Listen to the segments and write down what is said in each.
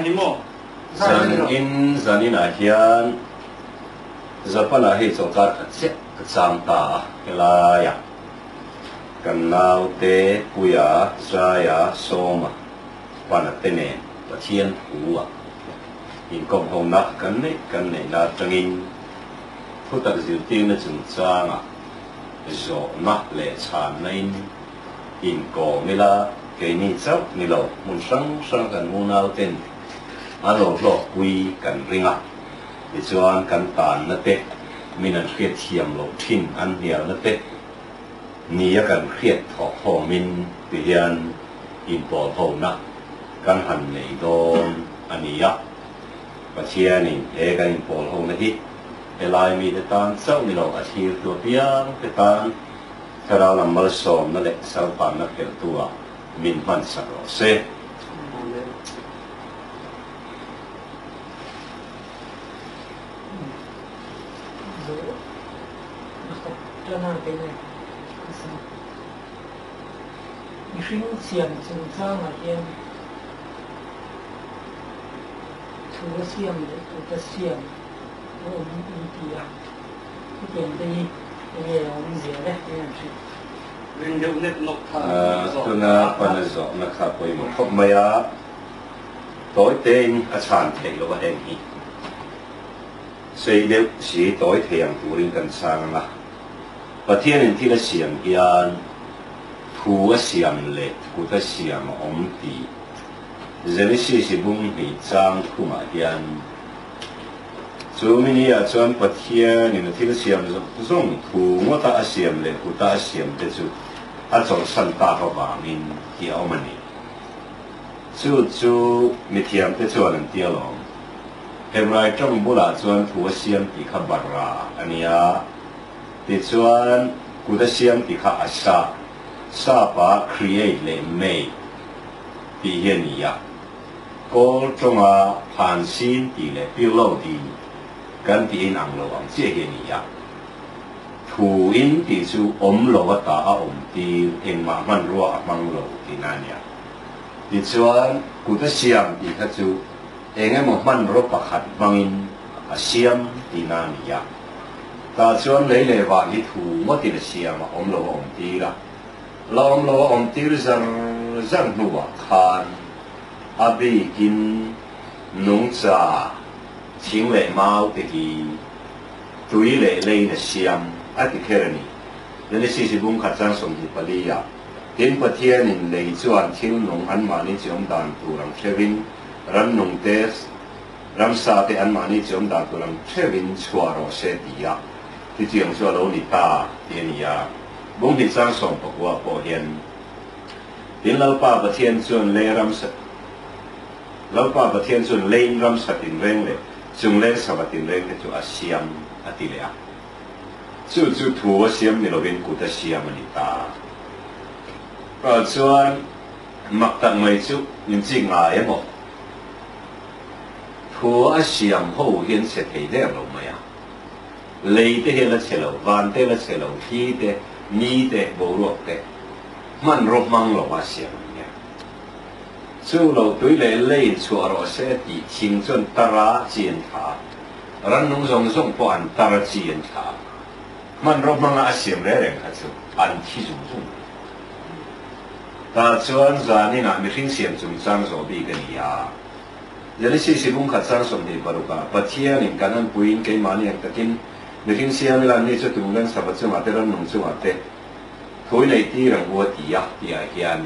hi maw? Zanin zaninah hian Japan-ah hei chawlhkar khat chiah ka chang ta a, helaiah kan naute Puia, Zaia, Sawma, Pana te nen Pathian thu-ah inkawm hona kan neih kan neihna atangin thutak zirtirna chungchangah zawhna leh chhanna in inkawm ila, keini chauh ni lo, hmun hrang hrang kan unau ten an lo hlawkpui kan ring a, tichuan kan tanna te, min an hriat thiam loh thin an hnialna te nia kan hriat thawh khawmin tihian inpawl hona kan han nei dawn a ni a. Pathianin he kan inpawl hona hi helai mite tan chauh ni lo, a thirtu apiang te tan Thlarau lam malsawmna leh salpanna phelhtu ah min hman sak rawh se. Amen. Mihring siam chungchangah hian thu a siam leh kut a siam a awm in ti a. Hetiang te hi enge a awmzia le eng an hrilh? Ring deuh nek nawk kha a ni zawk. Tuna pana zawhna kha pawimawh khawp mai a, tawi tein a chhan theih loh a heng hi. Sei deuh si tawi thei ang turin kan chhang ang a, Pathianin thil a siam hian thu a siam leh kut a siam a awm tih Genesis i bung hnih chang thumah hian Chu mini ah chuan Pathianin a thil siam zawng zawng thu ngawta a siam leh kuta a siam te chu a chawlhsan tak avangin tih a awm a ni. Chu chu mithiam te chuan an ti alawm. Hebrai tawng bulah chuan thu a siam tih kha bara a nia. Tichuan kut a siam tih kha asa, sapa create leh make tih hi a ni a. Kawl tawnga phan sin tih leh pillow tih kan tih in ang lo ang chiah hi a ni a. Thu in tih chu awm lo ata a awm tir, engmah hmanrua a hmang lo tihna a nia. Tichuan, kut a siam tih kha chu eng emaw hmanraw pakhat hmangin a siam tihna a ni a. Tah chuan lei leh vah hi thu ngawtin a siam a, awm lo a awm tir a. La awm lo a awm tir zar zar hnuah khan a bikin nungcha thing leh mau te hi tui leh leiin a siam a ti kher a ni. Genesis i bung khat chang 24 ah, Tin Pathianin lei chuan thil nung anmahni chi awm dan tur ang hrevin rannung te, ramsa te anmahni chi awm dan tur ang hrevin chhuah rawh se ti a, chutiang chu a lo ni ta ti a ni a. Bung hnih chang 19 pawh hian Tin Lalpa Pathian chuan lei ram Lalpa Pathian chuan leiin ramsa tinreng leh chungleng sava tinreng te chu a siam a ti leh a. Chu chu thu a siam ni lovin kut a siam a ni ta. Tah chuan mak tak mai chu min chik ngai emaw? Thu a siam ho hi an chhe thei der lo mai a. Lei te hi a la chhe lo, van te a la chhe lo, thli te, ni te, boruak te hmanraw hmang lo a siam an nia. Chu lo tui leh lei chhuah rawh se tih thing chuan tara chi an thla a, rannung zawng zawng pawh an tara chi an thla a, hmanraw hmanga a siam reng reng kha chu an thi zung zung mai. Tah chuan zaninah mihring siam chungchang zawh bik a ni a. Genesis i bung khat chang 26 ah, Pathianin kan anpuiin keimahni ang takin mihring siam ila anni chu tung leng sava chungah te rannung chungah te thui neih tir ang u a ti a tihah hian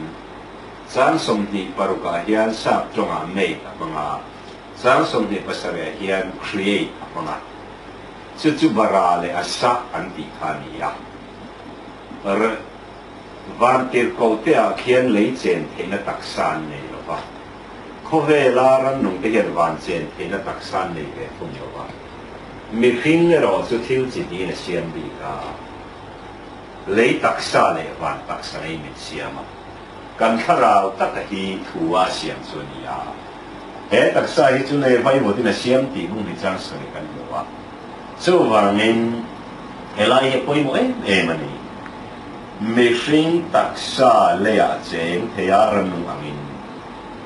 chang 26 ah hian sap tawngah made a hmang a, chang 27 ah hian create a hmang a. Chu chu bara leh asa an tih kha a ni a. R Vantirhkoh te ah khian lei chen theihna taksa an nei lo va. Khawvela rannungte hian van chen theihna taksa an nei ve thung lo va. Mihring erawh chu thil chi hnihin a siam bik a, lei taksa leh van taksa nei min siam a. Kan thlarau taka hi thu a siam chu a ni a. He taksa hi chu nei vaivawtin a siam tih hung hi chang sawi kan hmu a. Chuvangin helai hi a pawimawh em em a ni. Mihring taksa leiah cheng thei a rannung angin.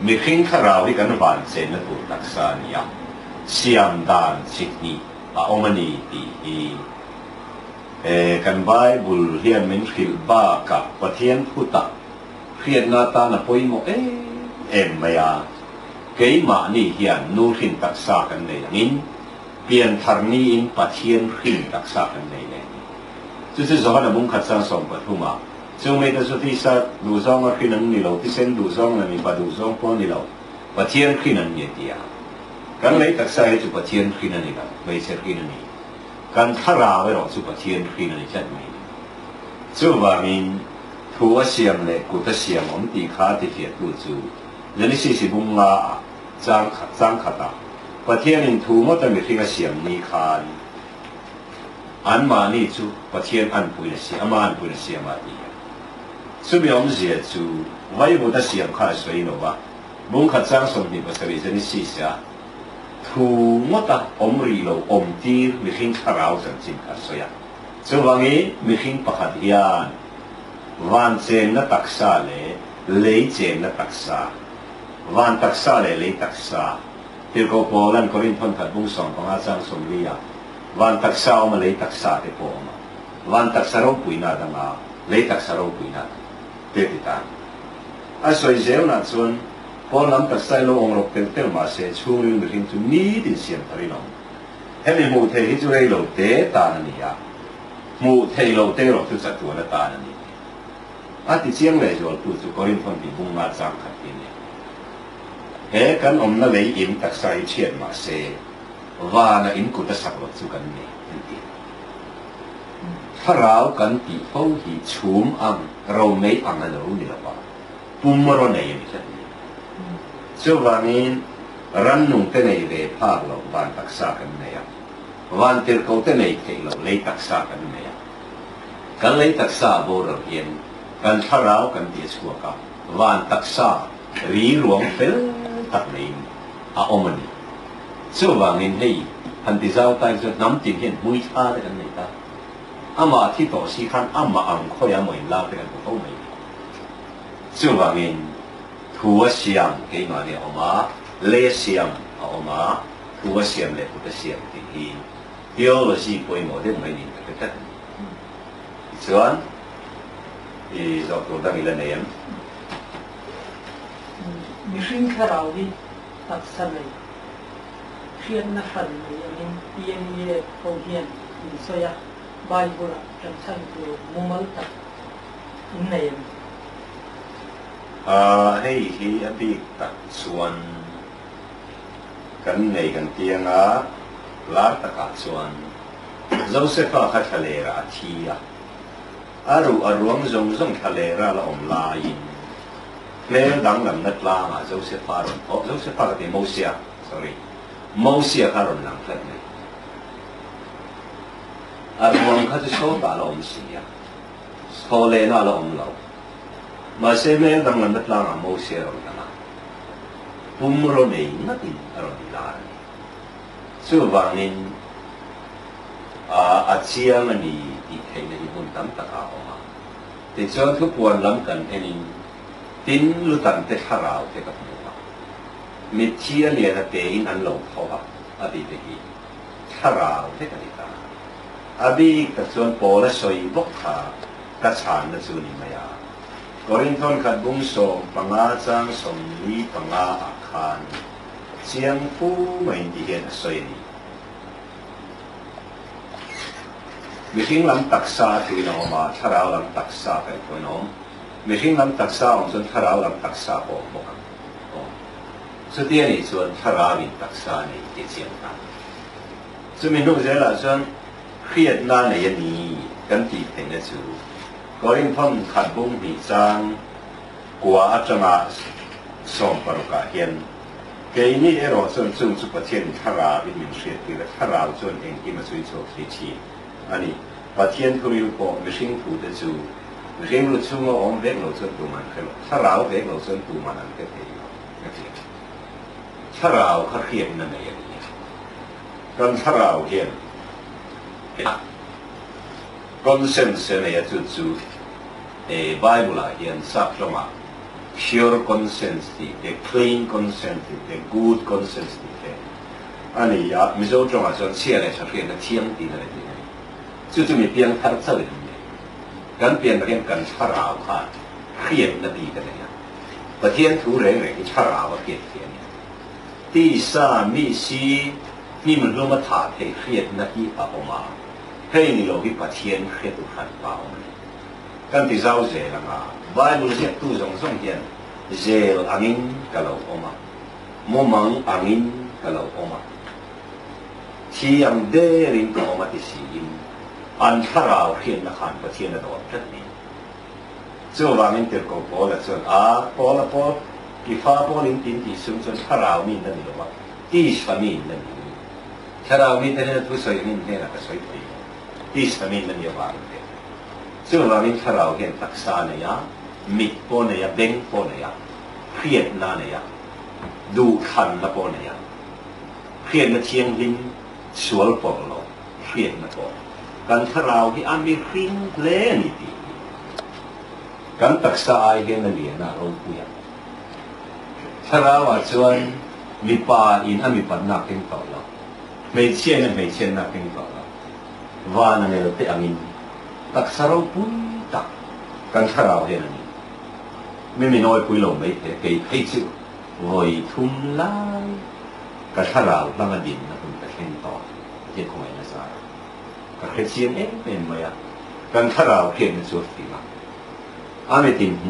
Mihring thlarau hi kan van chenna tur taksa a ni a, siam dan chi hnih a awm a ni tih hi he kan Bible hian min hrilh bakah Pathian thutak hriatna atan a pawimawh em em mai a. Keimahni hian nu hrin taksa kan nei angin pian thar niin Pathian hrin taksa kan nei leh a ni. Chu chu Johana bungkhat chang 13 ah Chung mite chu tisa duhzawnga hrin an ni lo, thisen duhzawng leh mipa duhzawng pawh a ni lo, Pathian hrin an ni a ti a. Kan lei taksa hi chu Pathian hrin a ni lo, hmeichhe hrin a ni. Kan thlarau erawh chu Pathian hrin a ni tlat mai. Chuvangin, thu a siam leh kut a siam awm tih kha a tifiahtu chu Genesis i bung nga ah chang chang khatah Pathianin thu ngawta mihring a siam ni khan Anmahni chu Pathian anpuiin a siam, ama anpuiin a siam a ti a. Chumi awmzia chu vaivut a siam kha a sawi lo va, bungkhat chang 27 Genesis a thu ngawta awm rih lo awm tir mihring thlarau chanchin kha a sawi a. Chuvangin mihring pakhat hian van chenna taksa leh lei chenna taksa, van taksa leh lei taksa, Tirhkoh Paula'n Korinth thawnthat bung 15 chang 40 ah Van taksa a awm a, lei taksa te pawh a awm a. Van taksa ropuina a dang a, lei taksa ropuina a dang te ti ta. A sawi zelnah chuan pawn lam taksa i lo awng rawk tel tel mah se chhungril mihring chu nitin siam tharin a awm. Hemi hmuh theih hi chu rei lo te tan a ni a, hmuh theih loh te erawh chu chatuan atan a ni. A ti chiang leh zualtu chu Korinthon tih bung nga chang khat hi a ni. He kan awmna lei in taksa hi chhiat mah se, Vana in kut a sak loh chu kan nei an ti. Thlarau kan tih fo hi chhum ang, ro nei ang a lo ni lo va, pum ro nei a ni tlat mai. Chuvangin rannung te nei ve phak loh van taksa kan nei a, van tirhkoh te nei theih loh lei taksa kan nei a. Kan lei taksa a boral hian kan thlarau kan tih a chhuak a, van taksa ri ruang fel tak neiin a awm a ni. Chuvangin hei han ti zau ta chuan hnam tin hian hmui thla te kan nei ta. Amah thi tawh si khan amah ang khawiah maw inlar te kan hmu fo mai ni. Chuvangin thu a siam keimahni a awm a, lei a siam a awm a, thu a siam leh kut a siam tih hi theology pawimawh deuh mai niin ka hre tlat a ni. Tichuan i zawh tur dang i la nei em? Mihring thlarau hi taksa nei, hriatna hran nei angin PMEA ho hian min sawi a, Bible-ah kan chhan tur mumal tak in nei em? Hei hi a bik tak chuan kan nei kan ti anga, lar takah chuan Josefa kha thlalera a thi a, a ruh a ruang zawng zawng thlalera la awm laiin Hmel danglamna tlangah Josefa a rawn oh Josefa ka ti Mosia sorry Mosia kha a rawn lang tlat mai. A ruang kha chu sawtah a la awm si a, thaw lehna a la awm lo. Mahse hmel danglamna tlangah Mosia a rawn lang a, pumraw nei ngatin a rawn lar a ni. Chuvangin a chiang a ni tih theihna hi hmun tam takah a awm a. Tichuan thupuan lam kan enin tin lutan te thlarau te ka hmu a, mitthi a lian a tein an lo tho a, a ti te hi thlarau vek a ni ta. A bik tak chuan Paul a sawi bawk kha ka chhanna chu ni mai a. Korinthon khat bung 15 chang 45 ah khan chiang fu maiin ti hian a sawi a ni. Mihring lam taksa a thuin a awm a, thlarau lam taksa kaih pawhin a awm. Mihring lam taksa a awm chuan thlarau lam taksa pawh a awm bawk ang. Aw. Chuti a nih chuan thlarauin taksa a nei tih a chiang ta. Chumi hnu zelah chuan hriatna nei a ni kan tih theihna chu Korinthon khat bung hnih chang kua atanga 16 ah hian Keini erawh chuan chung chu Pathianin thlarauin min hriattir a, thlarau chuan engkim a chhui chhuak thei thin a ni. Pathian thuril pawh mihring thute chu mihring lu chhunga awm vek lo chuan tuman hre lo, thlarau vek lo chuan tuman an hre thei lo a ti a. Thlarau kha hriatna nei a ni a, kan thlarau hian conscience a nei a, chu chu Bible-ah hian sap tawngah. Pure conscience tih te, clean conscience tih te, good conscience tih te a ni a. Mizo tawngah chuan chhia leh tha hriatna thiang tihna leh tihna a ni. Chu chu mi piang thar chauhin an nei. Kan pian hian kan thlarau khan hriatna bik a nei a. Pathian thu reng reng hi thlarau a hriat theih a ni. Tisa, mi si, hnim hluma thah theih hriatna hi a awm a, hei ni lo hi Pathian hriatu hranpa a awm a ni. Kan ti zau zel ang a, Bible ziaktu zawng zawng hian zel angin ka lo awm a, mumang angin ka lo awm a, thi ang derin ka awm a ti siin an thlarau hriatna khan Pathian a dawr tlat ni. Chuvangin Tirhkoh Paula chuan, A, Paula Paul, i fa Paul in tin tih sum chuan thlarau mi in la ni lo va, tisa mi in la ni. Thlarau mite hian a thusawi angin hnenah ka sawi thei lo. Tisa mi in la ni avangin te. Chuvangin thlarau hian taksa a nei a, mit pawh a nei a, beng pawh a nei a, hriatna a nei a, duhthlanna pawh a nei a, hriatna thianghlim sual pawlh lo hriatna pawh kan thlarau hi a mihring hle a ni tih hi kan taksa ai hian a lian a, a ropui a. Thlarauah chuan mipa in a mipatna a keng tawh lo, hmeichhia in a hmeichhiatna a keng tawh lo. Van a ngel teh angin taksa ropui tak kan thlarau hian a ni. Mi min awipui lo mai the, kei phei chu vawi thum lai ka thlarau hlang a dinna hun ka thleng tawh a tih khawngaihna zar a. Ka hre chiang em em mai a, kan thlarau hriatna chu a fing a, a mitin hmuh.